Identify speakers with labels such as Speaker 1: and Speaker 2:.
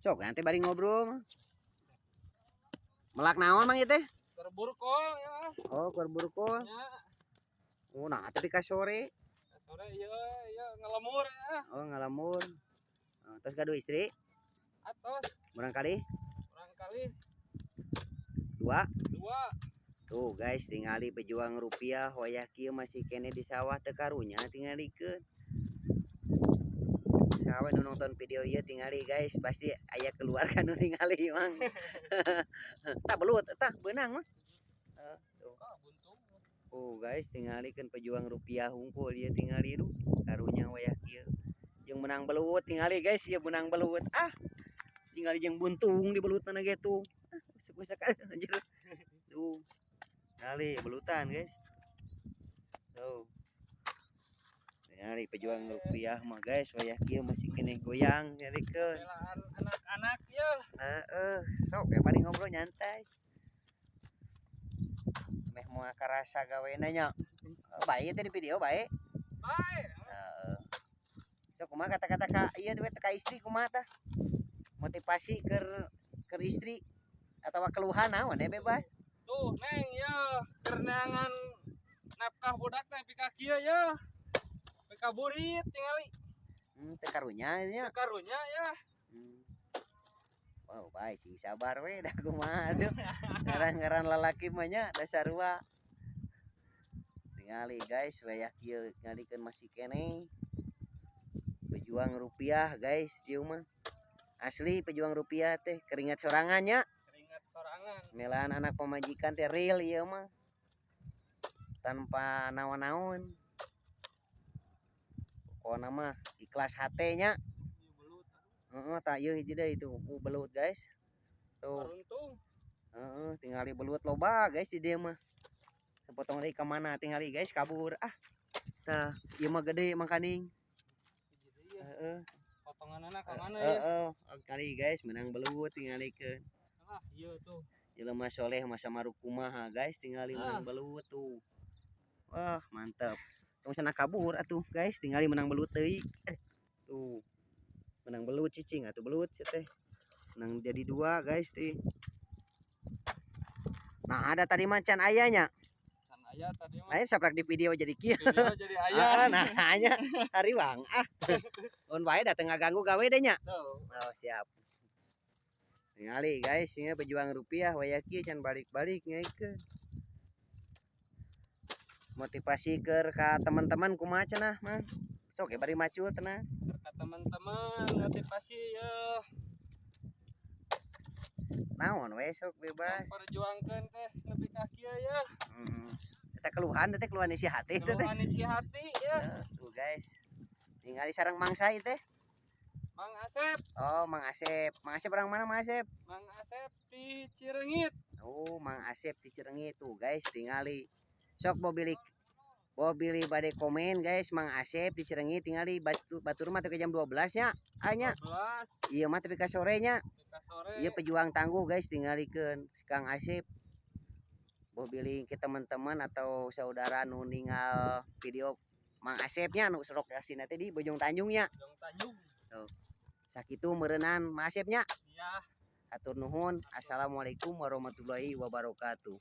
Speaker 1: Sok nanti bari ngobrol mah. Melak naon Mang ieu teh?
Speaker 2: Keur burkol ya.
Speaker 1: Oh, keur burkol.
Speaker 2: Ya.
Speaker 1: Oh, nah tapi ka sore.
Speaker 2: Sore iya iya ngelemur ya.
Speaker 1: Oh, ngalamur. Oh, terus gaduh istri?
Speaker 2: Atos.
Speaker 1: Barangkali?
Speaker 2: Barangkali.
Speaker 1: Dua.
Speaker 2: Dua.
Speaker 1: Tuh guys, tingali pejuang rupiah wayah kieu masih kene di sawah teu karunya tingalikeun. Saha nu nonton video ieu tingali guys, pasti aya keluarga nu ningali Mang. Tah belut tah beunang mah. Tuh.
Speaker 2: Ah, buntung.
Speaker 1: Oh guys, tingalikeun pejuang rupiah hungkul ieu tingali duh, karunya wayah kieu. Jeung menang belut tingali guys, ieu menang belut. Ah. Tingali jeung buntung di belutna ge tuh. Ah, usuk-usuk anjir. Tuh. Tingali belutan guys. Tuh. Tingali pejuang rupiah mah guys, wayah kieu masih keneh goyang nyarikeun.
Speaker 2: Belaan anak-anak ya.
Speaker 1: Heeh, sok ya bari ngobrol nyantai. Meh moal karasa gawena nya. Bae teh di video bae.
Speaker 2: Bae.
Speaker 1: Heeh. Sok kumaha kata-kata ka ieu teh ka istri kumaha tah? Motivasi keur istri atau keluhan naon ya bebas.
Speaker 2: Tuh, Neng ya, keur neangan nafkah budak teh pika kieu ya. Pika burit tingali.
Speaker 1: Teu karunya nya.
Speaker 2: Teu karunya ya.
Speaker 1: Wow, bae sing sabar we da kumaha atuh. Ngaran-ngaran lalaki mah nya da sarua. Tingali guys, wayah kieu ngalikeun masih keneh. Pejuang rupiah guys ieu mah. Asli pejuang rupiah teh keringat sorangan nya.
Speaker 2: Keringat sorangan.
Speaker 1: Melaan anak pamajikan teh real ieu mah. Tanpa naon-naon. Pokona mah ikhlas hate nya.
Speaker 2: Ieu belut.
Speaker 1: Heeh, tah ieu hiji deui tuh, belut guys. Tuh.
Speaker 2: Baruntung.
Speaker 1: Heeh, tingali belut loba guys di dieu mah. Sepotong deui ka mana tingali guys kabur ah. Tah, ieu mah gede mangkaning.
Speaker 2: Hiji deui ya.
Speaker 1: Heeh.
Speaker 2: Potonganana ka mana ya?
Speaker 1: Heeh, kali guys menang belut tingalikeun.
Speaker 2: Ah, ieu tuh.
Speaker 1: Jelema soleh masa marukumaha guys tingali menang belut tuh. Wah, mantap. Tong sana kabur atuh guys tingali menang belut deui. Tuh. Menang belut cicing atuh belut sia teh. Menang jadi dua guys teh. Nah, ada tadi macan ayahnya.
Speaker 2: Can aya tadi mah.
Speaker 1: Aya saprak di video jadi kieu.
Speaker 2: Video jadi aya.
Speaker 1: Ah, nah nya hariwang ah. Mun bae da teu ngaganggu gawe deh nya.
Speaker 2: Tuh.
Speaker 1: Oh, siap. Tingali guys, ini pejuang rupiah wayah kieu can balik-balik ngaikeun. Motivasi keur ka teman-teman kumaha cenah, Mang? Sok ya bari macul tenang.
Speaker 2: Keur ka teman-teman motivasi ya.
Speaker 1: Naon we sok bebas.
Speaker 2: Memperjuangkeun teh nepi ka kieu ya.
Speaker 1: Heeh. Eta keluhan teh keluhan isi hati teh.
Speaker 2: Keluhan isi hati ya.
Speaker 1: Tuh guys. Tingali sareng mangsa ieu teh.
Speaker 2: Mang Asep.
Speaker 1: Oh, Mang Asep. Mang Asep orang mana Mang Asep?
Speaker 2: Mang Asep di Cireungit.
Speaker 1: Oh, Mang Asep di Cireungit tuh guys, tingali. Sok bo bilih bade komen guys, Mang Asep di Cireungit tingali batur mah teu ke jam 12 nya. Ah nya.
Speaker 2: 12.
Speaker 1: Ieu mah tepi ka sore nya.
Speaker 2: Tepi ka sore.
Speaker 1: Ieu pejuang tangguh guys tingalikeun si Kang Asep. Bo bilih ke teman-teman atau saudara nu ningal video Mang Asep nya nu sok asina teh di Bojong Tanjung nya.
Speaker 2: Bojong Tanjung.
Speaker 1: Tuh. Sakitu meureunnan Mang Asep nya.
Speaker 2: Iya.
Speaker 1: Hatur nuhun. Assalamualaikum warahmatullahi wabarakatuh.